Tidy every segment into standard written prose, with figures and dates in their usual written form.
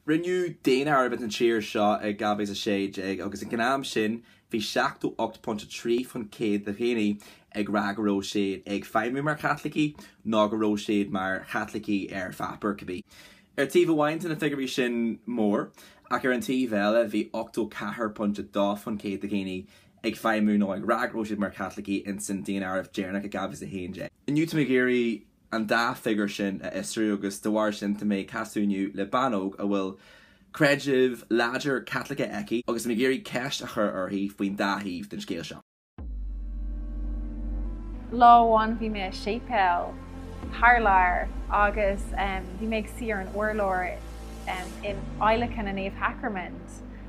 Rinneadh daonáireamh ins an tír seo i 2016 agus ag an am sin bhí 78.3% de dhaoine ag rá go raibh siad ag feidhmiú mar Chaitlicigh nó go raibh siad mar Chaitlicigh ar pháipéar, cibé. Ar taobh amháin tá na figiúirí sin mór ach ar an taobh eile bhí 84.2% de dhaoine ag feidhmiú nó ag rá go raibh siad mar Chaitlicigh ins an daonáireamh deireanach i 2011. Inniu tá mé ag iarraidh an dá figiúr sin a fhiosrú agus de bharr sin tá mé ag casadh inniu le bean óg a bhfuil creideamh láidir Caitliceach aici agus tá mé ag iarraidh ceist a chur uirthi faoin dá thaobh den scéal seo. Lá amháin bhí mé i séipéal thar lear agus bhí mé ag suí ar an urlár in adhlacadh na Naomh Shacraimint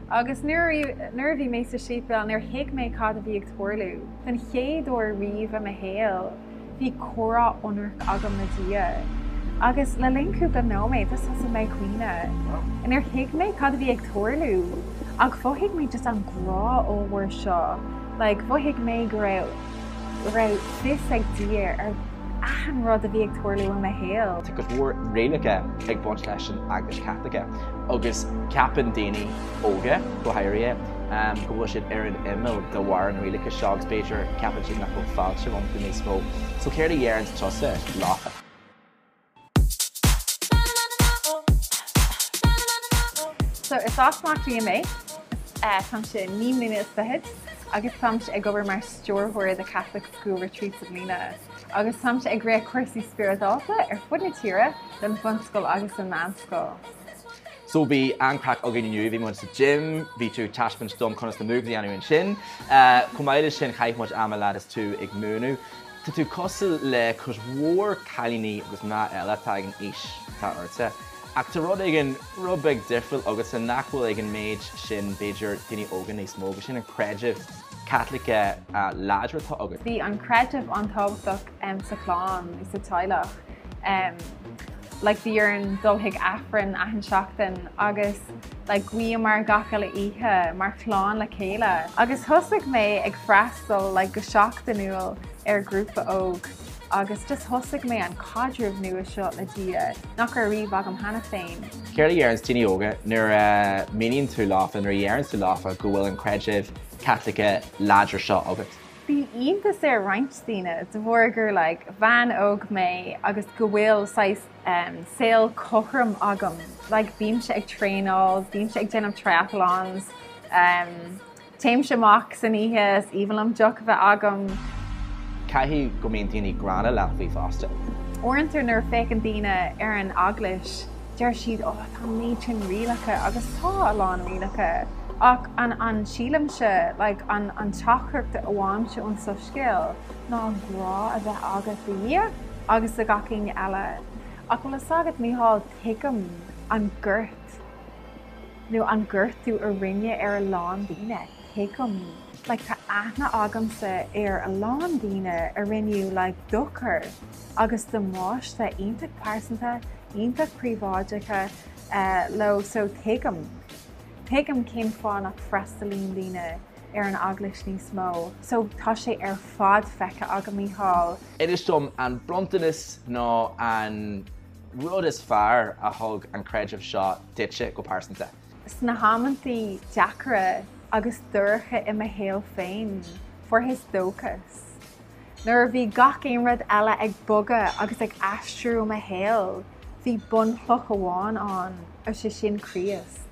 agus nuair a bhí mé sa séipéal níor thuig mé cad a bhí ag tarlú. Don chéad uair riamh i mo shaol Bhí comhrá ionraic agam le Dia agus le linn cúpla nóiméad just thosaigh mé ag caoineadh. Níor thuig mé cad a bhí ag tarlú ach mhothaigh mé just an grá ollmhór seo. Like mhothaigh mé go raibh go raibh fios ag Dia ar achan rud a bhí ag tarlú i mo shaol. Tá cuid mhór rialacha ag baint leis an Eaglais Chaitliceach agus ceapann daoine óga, go háirithe, go bhfuil siad ar an imeall de bharr na rialacha seo agus b'fhéidir ceapann siad nach bhfuil fáilte rompu níos mó. So céard a dheireanns tusa leofa? So is as Maigh Cliath mé, táimse 9 mbliana is fichead agus táimse ag obair mar stiúrthóir do Catholic School Retreats i mbliana agus táimse ag rith cúrsaí spioradálta ar fud na tíre don bhunscoil agus don mheánscoil. So bhí an-craic againn inniu, bhí muid sa gym, bhí tú ag taispeáint dom conas na moves a dhéanamh ansin. Chomh maith leis sin chaith muid am leat is tú ag múineadh. Tá tú cosúil le cuid mhór cailíní agus mná eile atá ag an aois atá ortsa. Ach tá rud éigin, rud beag difriúil agatsa nach bhfuil ag an méid sin b'fhéidir daoine óga níos mó, agus sin an creideamh Caitliceach láidir atá agat. Bhí an creideamh an-tábhachtach sa chlann, sa teaghlach. Like bhí orainn dul chuig Aifreann achan seachtain agus like ghuíomar gach uile oíche mar chlann le chéile. Agus thosaigh mé ag freastal like go seachtainiúil ar grúpa óg agus just thosaigh mé an caidreamh nua seo le Dia nach raibh riamh agam cheana féin. Céard a dheireanns daoine óga nuair a mhíníonn tú leofa, nuair a dheireanns tú leofa go bhfuil an creideamh Caitliceach láidir seo agat? Bíonn iontas ar roinnt daoine de bharr gur like bhean óg mé agus go bhfuil saghas saol cothrom agam. Like bímse ag traenáil, bímse ag déanamh triathlons, téimse amach san oíche, is aoibhinn liom deoch a bheith agam. Caithfidh go mbíonn daoine gránna leat faoi fosta. Uaireanta nuair a féachann daoine ar an eaglais deir siad oh tá an méid sin rialacha agus tá a lán rialacha ach an an sílimse like an an teachtaireacht a fhaighimse ón soiscéal ná grá a bheith agat do Dhia agus do gach éinne eile. Ach bhfuil fhios agat Mícheál tuigim an gort nó an gortú a rinneadh ar a lán daoine, tuigim. Like tá aithne agamsa ar a lán daoine a rinneadh like dochar agus damáiste iontach pearsanta, iontach príobháideacha leo so tuigim, tuigim cén fáth nach freastalaíonn daoine ar an eaglais níos mó. So tá sé ar fad feicthe agam Mícheál. Inis dom an bronntanas nó an rud is fearr a thug an creideamh seo duitse go pearsanta. Sna hamantaí deacra agus dorcha i mo shaol féin, fuarthas dóchas. Nuair a bhí gach aon rud eile ag bogadh agus ag aistriú i mo shaol, bhí bunchloch amháin ann, is é sin Críost.